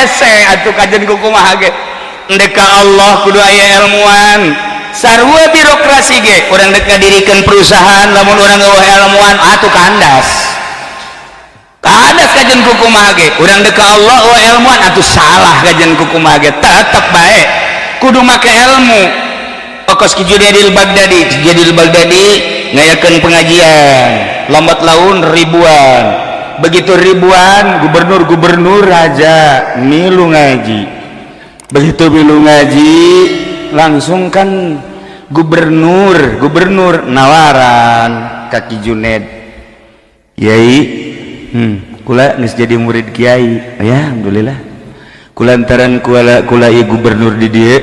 Hese atuh kajen kumaha ge. Ndek ka Allah kudu aya ilmuwan. Sarua birokrasi ge, urang dek ngadirikeun perusahaan, lamun urang euweuh ilmuwan atuh kandas. Kandas kajen kumaha ge. Urang dek ka Allah euweuh ilmuwan atuh salah kajen kumaha ge. Tetep bae kudu make ilmu. Kos Ki Junaidil Baghdadi, Junaidil Baghdadi ngayakeun pengajian, lambat laun ribuan. Begitu ribuan, gubernur-gubernur, raja milu ngaji. Begitu milu ngaji, langsung kan gubernur gubernur nawaran ka Ki Junaid, "Kiai, kula geus jadi murid kiai." "Ya, alhamdulillah." "Kulantaran kula kula ieu gubernur di dieu,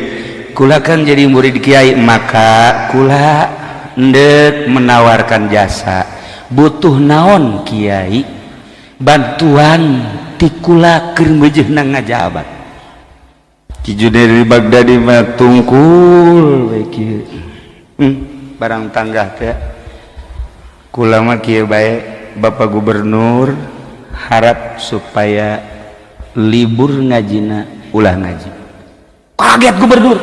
kula kan jadi murid kiai, maka kula ndek menawarkan jasa. Butuh naon kiai, bantuan ti kula keur meujeuhna ngajabat?" Ki Junaid Baghdadi mah tungkul we kieu. Barang tanggah teh, "Kula mah kieu bae, Bapak Gubernur, harap supaya libur ngajina, ulah ngaji." Kaget gubernur.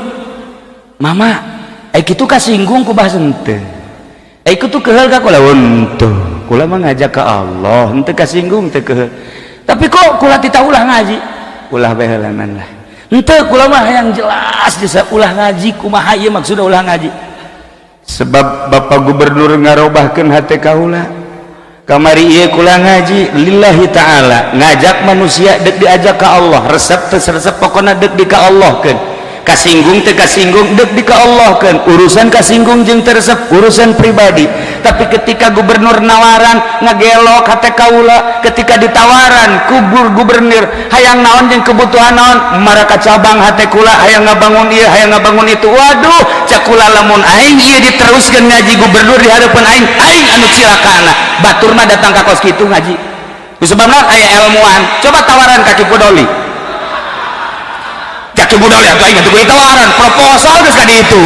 "Mama, eh, kitu kasinggung ku bahasa henteu? Eh, kitu keheul ka kula?" "Henteu, kula mah ngajak ke Allah, henteu kasinggung, teu keheul. Tapi kok kula tita ulah ngaji?" "Ulah bae heulanan lah." "Henteu, kula mah yang jelas jasa ulah ngaji. Kumaha ieu maksudna ulah ngaji?" "Sebab Bapak Gubernur ngarobahkeun hate kaula. Kamari ieu kula ngaji lillahi ta'ala, ngajak manusia dek diajak ke Allah, resep teu resep, pokona dek di ka Allah keun. Kasinggung teu kasinggung, dek di ka Allah keun. Urusan kasinggung jeung teu resep urusan pribadi. Tapi ketika gubernur nawaran, ngagelok hate kaula. Ketika ditawaran kubur gubernur hayang naon jeung kebutuhan naon, maraka cabang hate kula, hayang ngabangun ieu, hayang ngabangun itu. Waduh, cek kula, lamun aing ieu diteruskeun ngaji gubernur di hadapan aing, aing anu cilakana. Batur mah datang ka kos kitu ngaji sebabna aya ilmuwan. Coba tawaran ka Ki Pudoli, cak Ki Pudoli, atuh aing atuh tawaran proposal geus ka ditu."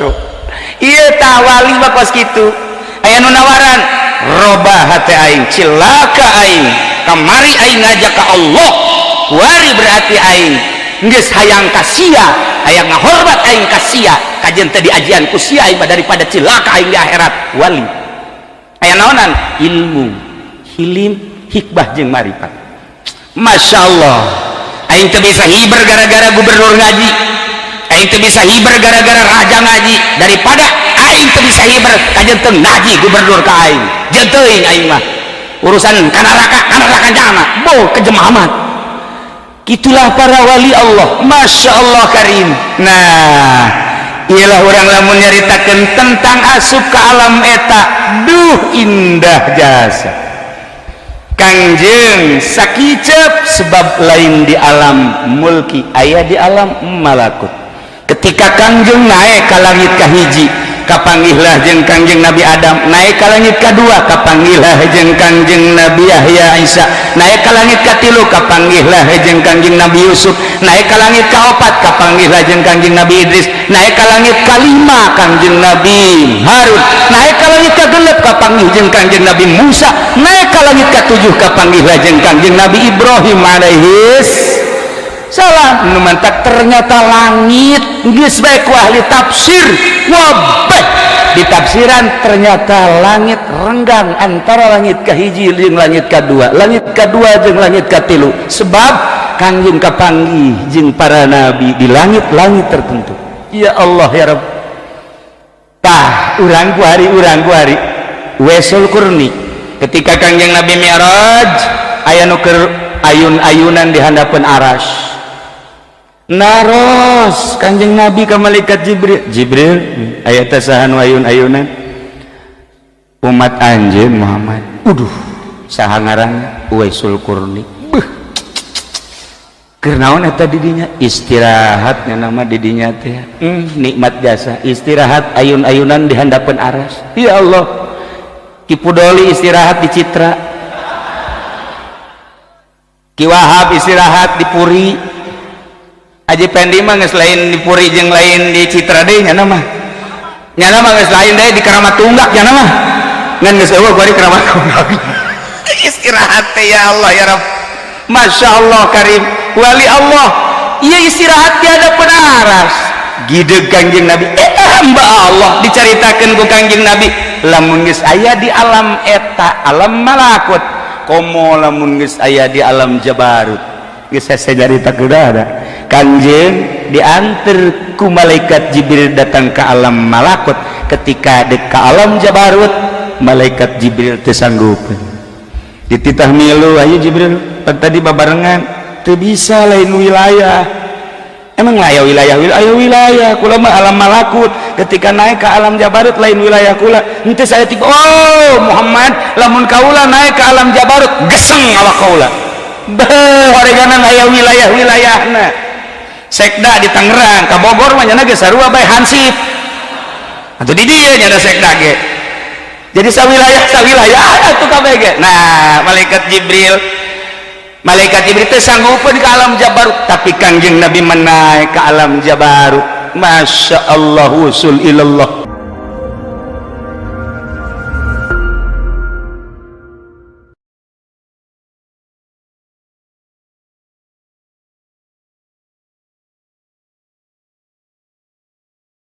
Tuh. Ieu tah wali mah kos kitu. Aya nu nawaran, robah hate aing, cilaka aing. Kamari aing ngajak ka Allah, kuari berarti aing geus hayang ka sia, hayang ngahormat aing ka sia, kajen teh diajian ku sia aing mah daripada cilaka aing di akhirat. Wali aya naonan? Ilmu, hilim, hikmah jeung marifat. Masya Allah, aing teu bisa hiber gara-gara gubernur ngaji, aing teu bisa hiber gara-gara raja ngaji. Daripada aing teu bisa hiber kajen teu ngaji gubernur ka aing, jeung teuing aing mah urusan ka neraka, ka neraka jana bo kejem amat. Itulah para wali Allah, Masya Allah karim. Nah, ialah orang lamun nyaritakan tentang asup ke alam eta, duh, indah jasa. Kangjeng sakicep, sebab lain di alam mulki, aya di alam malakut. Ketika Kangjeng naik ke langit kahiji, kapanggihlah jeung Kangjeng Nabi Adam. Naik ke langit kedua, kapanggihlah jeung Kangjeng Nabi Yahya Isa. Naik ke langit katilu, kapanggihlah jeung Kangjeng Nabi Yusuf. Naik ke langit kaopat, kapanggihlah jeung Kangjeng Nabi Idris. Naik ke langit kalima, Kangjeng Nabi Harun. Naik ke langit kagenep, kapanggih jeung Kangjeng Nabi Musa. Naik ke langit katujuh, kapanggihlah jeung Kangjeng Nabi Ibrahim alaihis salam. Nu mantak ternyata langit geus bae ku ahli tafsir wabeh ditafsiran, ternyata langit renggang antara langit kahiji jeung langit kadua, langit kadua jeung langit katilu, sebab Kangjeng kapanggih jeung para nabi di langit-langit tertentu. Ya Allah ya Rabb. Tah, urang kuari, urang kuari Uwaisul Qurni, ketika Kangjeng Nabi Mi'raj, aya nu keur ayun-ayunan di handapeun aras. Naros Kanjeng Nabi ka malaikat Jibril, "Jibril, aya teh saha nu ayun-ayunan?" "Umat anjeun, Muhammad." "Uduh, saha ngaranna?" "Uwaisul Qurni." Beuh, keur naon eta di dinya? Istirahat nama di dinya teh. Nikmat jasa istirahat ayun-ayunan di handapeun aras. Ya Allah. Ki Pudoli istirahat di Citra, Ki Wahab istirahat di Puri, Haji Pendi mah geus lain di Puri jeung lain di Citra deui. Nyana mah, nyana mah geus lain deui, di Keramat Tunggak nyana mah. Ngan geus euweuh di Keramat Tunggak istirahat teh. Ya Allah ya Rabb. Masya Allah, karim, wali Allah. Iya, istirahat di hadapan aras gideg Kangjeng Nabi. Eta hamba Allah diceritakan ku Kangjeng Nabi, lamun geus aya di alam eta, alam malakut, komo lamun geus aya di alam jabarut. Geus saya nyaritakeun, ada Kangjeng diantar ku malaikat Jibril datang ke alam malakut. Ketika dek ke alam jabarut, malaikat Jibril teu sanggup, dititah milu. Ayo Jibril, tadi babarengan teu bisa, lain wilayah. Emang lah wilayah, wilayah, wilayah kula mah alam malakut. Ketika naik ke alam jabarut, lain wilayah kula. Henteu, saya tiba. Oh Muhammad, lamun kaula naik ke alam jabarut, geseng awak kaula. Beuh, oreganan aya wilayah-wilayahna. Sekda di Tangerang ka Bogor mah nya geus sarua bae, hansip atuh di dieu nya sekda ge. Jadi sawilayah sawilayah atuh kabeh ge. Nah, malaikat Jibril teh sanggupeun ke alam jabarut, tapi Kangjeng Nabi menaik ke alam jabarut. Masya Allah, usul ilallah.